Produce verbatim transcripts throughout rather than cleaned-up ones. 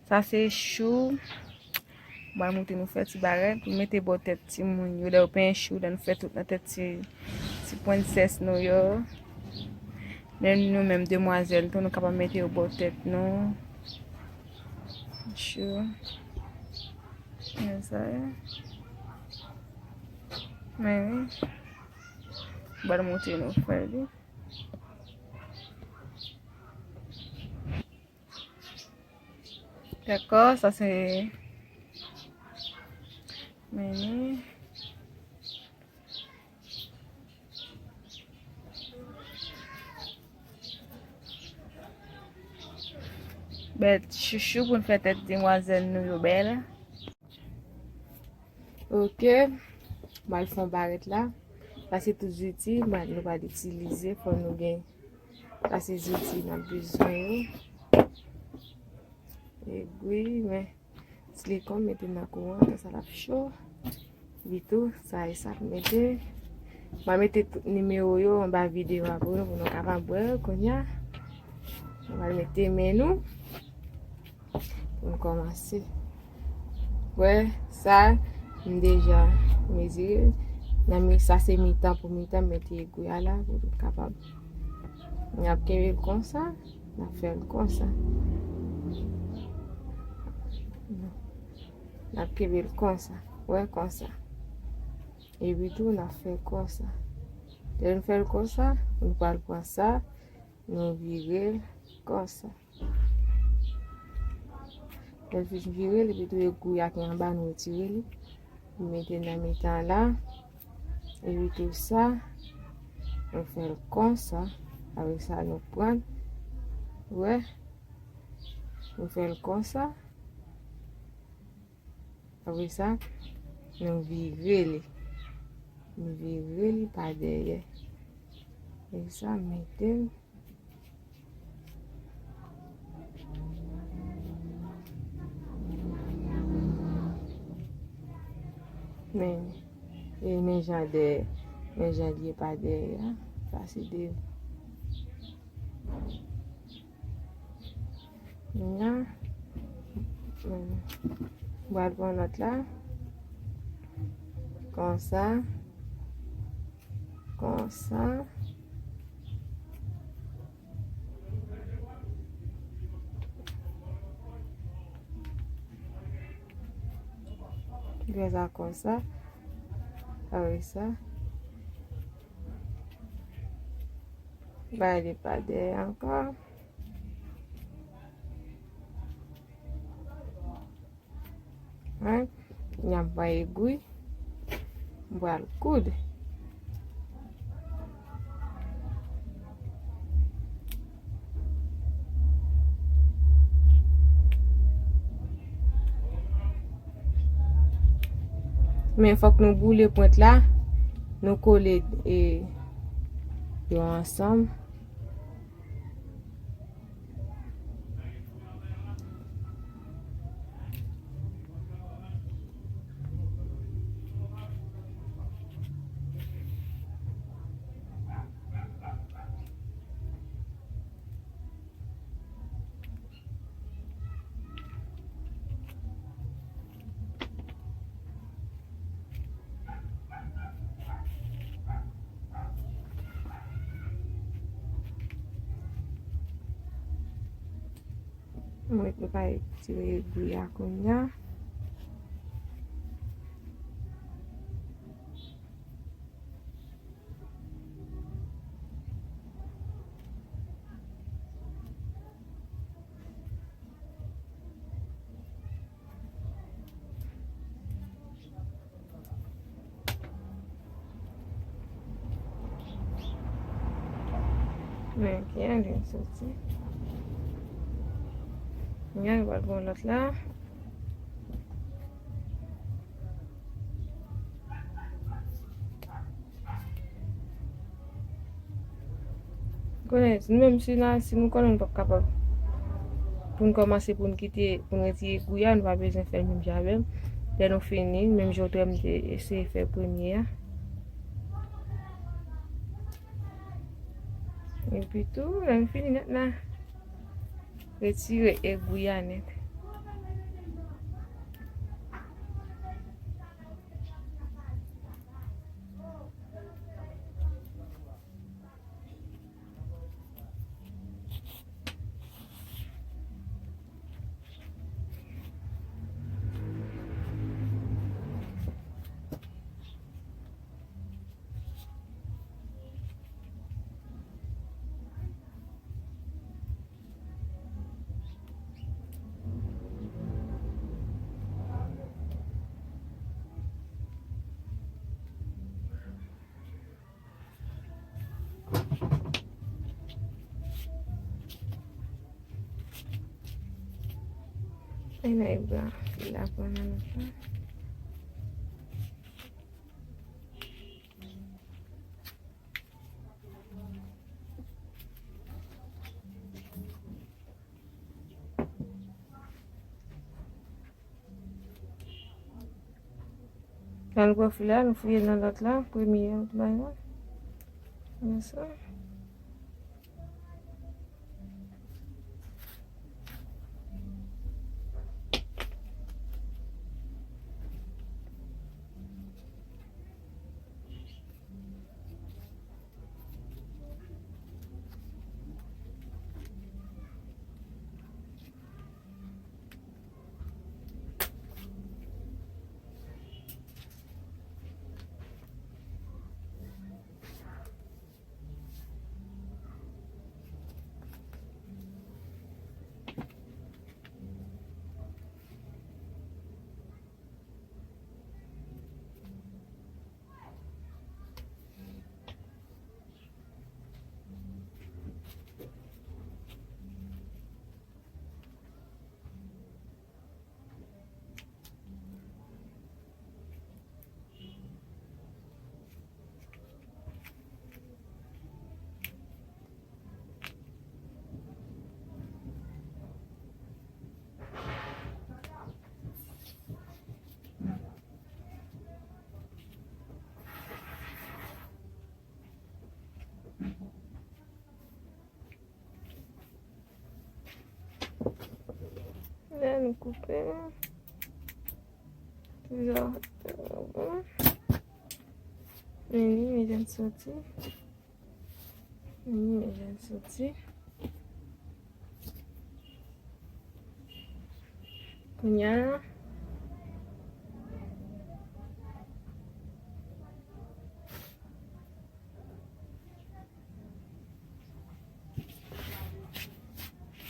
Sa se chou. Mwen montre nou fè ti barèt. Nou mete bò tèt timoun yo. Lè yo penyen chou, lè nou fè tout nan tèt ti, ti prensès nou yo. Menm nou menm demwazèl tou, nou kapab mete yo bò tèt nou. Chou. Men sa ye. Men wi. Mwen montre nou fè li. Dakò, sa se meni. Bèl chouchou pou n fè tèt demwazèl nou yo bèl. Ok, m al fè yon barèt la. Sa se tout zouti nou pral itilize, fò nou gen. Sa se zouti n ap bezwen yo. Egwi, men silikòn mete nan kouran, sa l ap cho. Epi tou, sa e sa pou mete. M a mete tout nimewo yo anba videyo a pou nou, pou nou kapab wè kounye a. Nou pral mete men nou. Pou n kòmanse. Wè, sa, m deja mezire. Nan mi, sa se mitan pou mitan, m mete egwi a la, pou l kapab. N ap kenbe l konsa, n ap fè l konsa. N ap kenbe l konsa. Wè, konsa. Epi tou, n ap fè konsa. Lè n fè l konsa, nou pral pran sa, nou vire l konsa. Lè l fin vire l, epi tou egwi a ki anba, nou retire li. Nou mete nan mitan la. Epi tou sa, nou fè l konsa. Apre sa, nou pran l. Wè. Nou fè l konsa. Apre sa, nou vire li. Nou vire li pa dèyè. Apre sa, mete l. Men, e men jan dèyè, men jan li ye pa dèyè a. Sa se de. Kounye a, m pral pran lòt la. Konsa. Konsa. Fè sa konsa. Apre sa. Ba li pa dèyè ankò. Hein? Y ap bay egwi. M pral koud. Men fòk nou boule pwent la, nou kole, e, yo ansanm. Mwen, nou ka retire egwi a kounye a. Men, ki an gen soti. Gen, nou pral pran lòt la. Konnen, nou menm si n a, si nou konnen nou p ap kapab pou n kòmanse, pou n kite, pou n retire egwi a, nou pa bezwen fè l menm jan avè m. Lè nou fini, menm jan w te wè m te eseye fè premye a. Epi tou, lè n fini nèt la, retire egwi a nèt. Nèg la, li la pran nan nòt la. Kan nou pran fil la, nou fouye nan lòt la, premye bagay la. Konsa. La, nou koupe. Toujou. Meni, meni, jan soti. Meni, meni, jan soti. Kounye a,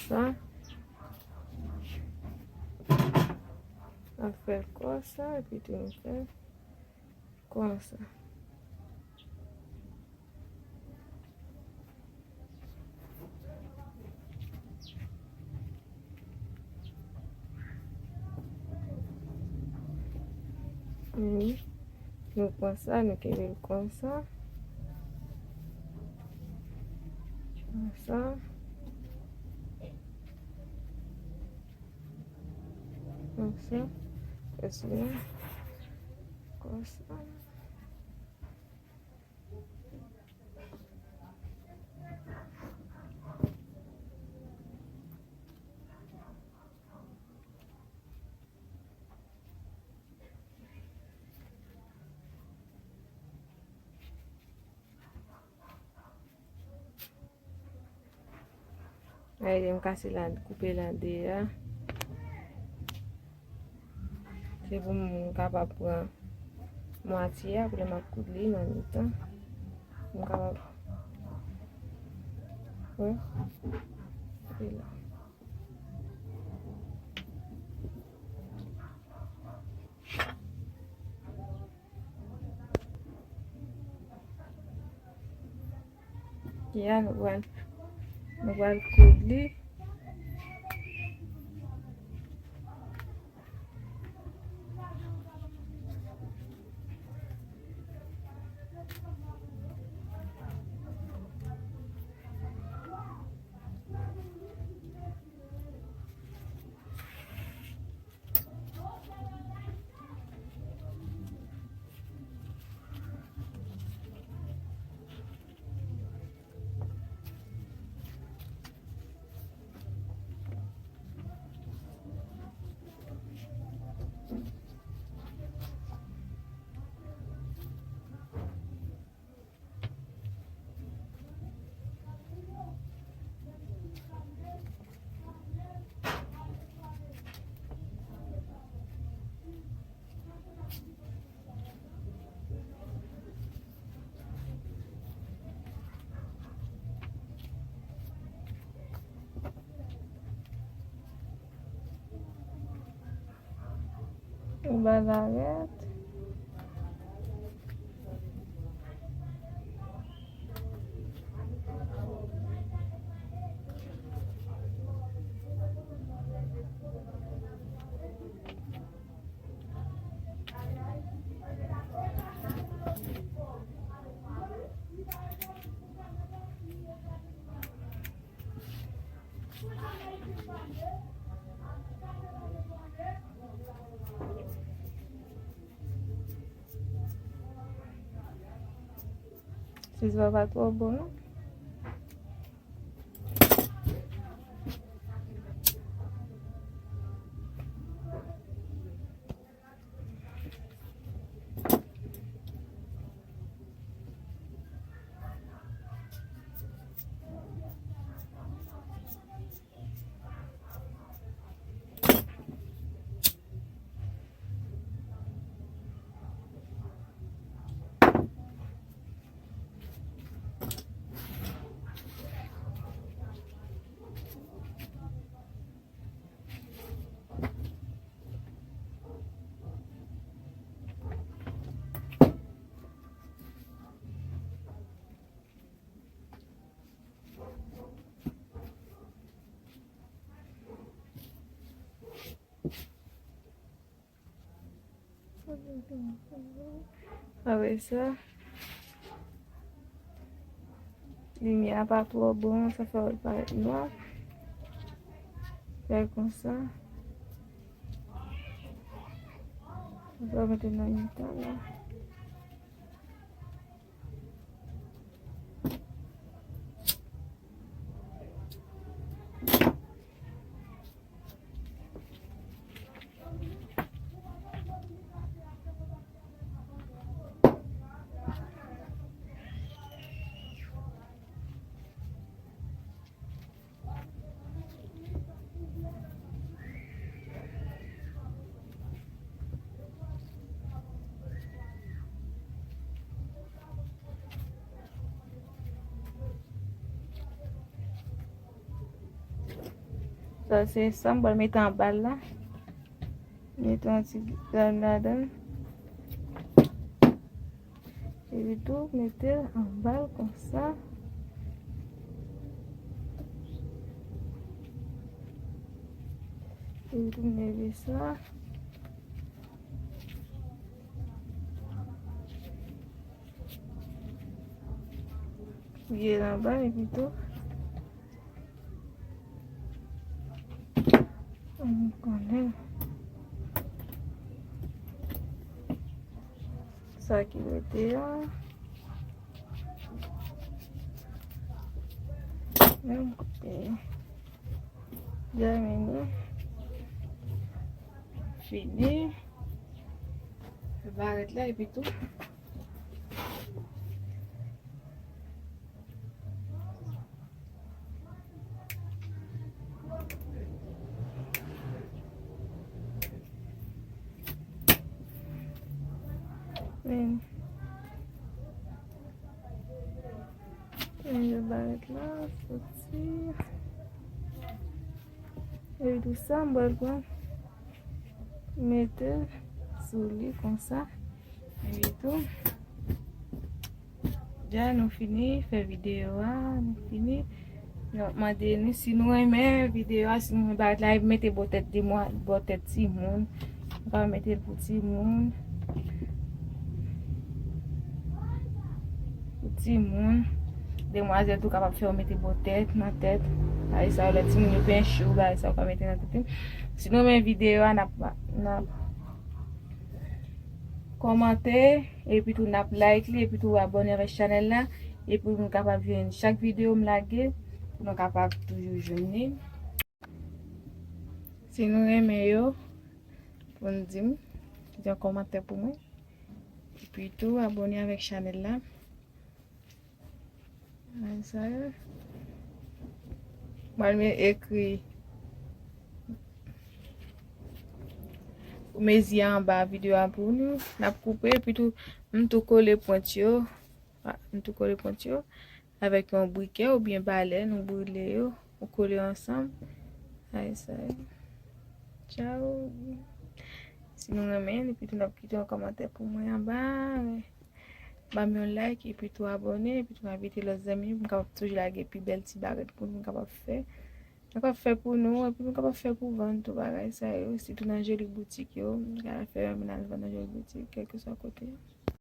sa. N ap fè konsa, epi tou nou fè konsa. Mhm. Nou pran sa, nou kenbe l konsa. Konsa. Konsa. Konsa. Konsa. Ay, m kase la, koupe l an de a. Se pou m kapab pran mwatye a, pou lè m ap koud li nan mitan. M kapab. Wè. Se la. Ya, nou pral, nou pral koud li. Ou ba l arèt. Ti zwa pa twò bon, non. Apre sa, limyè a pa twò bon, sa fè l parèt nwa. Fè l konsa. Sa fè l mete nan mitan la. Sa se sa m pral mete anba l la. Mete yon ti grenn ladan l. Epi tou, mete l anba l konsa. Epi tou, leve sa. Vire l anba, epi tou. Ann konnen sa ki rete a. Menm kote. Dèmini. Fini. Barèt la, epi tou. Men. Men yo barèt la, soti. Epi tou sa, m pral pran, mete sou li konsa. Epi tou, dja nou fini fè videyo a, nou fini. Nou ap mande nou si nou renmen videyo a, si nou renmen bagay la, epi mete bòtèt demwa-, bòtèt timoun. Nou ka mete l pou timoun. Pou timoun. Demwazèl tou kapab fè w mete bòtèt nan tèt. Bagay sa yo, lè timoun yo penche w, bagay sa yo ka mete nan tèt yo. Si nou renmen videyo a, n ap, n ap kòmante, epi tou n ap like li, epi tou abòne avèk chanèl la, epi pou nou kapab jwenn chak videyo m lage, pou nou kapab toujou jwenn li. Si nou renmen yo, pou n di m, kite yon kòmantè pou mwen. Epi tou, abòne avèk chanèl la. Sa yo. Mwen men ekri mezi a anba videyo a pou nou. N ap koupe, epi tou, m tou kole pwent yo. A, m tou kole pwent yo. Avèk yon brikè oubyen balè, nou boule yo, nou kole yo ansanm. Ay, sa yo. Tchaw. Si nou renmen, epi tou n ap kite yon kòmantè pou mwen anba. Ban m yon like, epi tou abòne, epi tou envite lòt zanmi pou m kapab toujou lage pi bèl ti bagay pou nou kapab fè. Nou kapab fè pou nou, epi nou kapab fè pou vann tou bagay sa yo. Sitou nan Joli Boutique yo, nou ka fè yon mennaj vann nan Joli Boutique, kèlkeswa kote.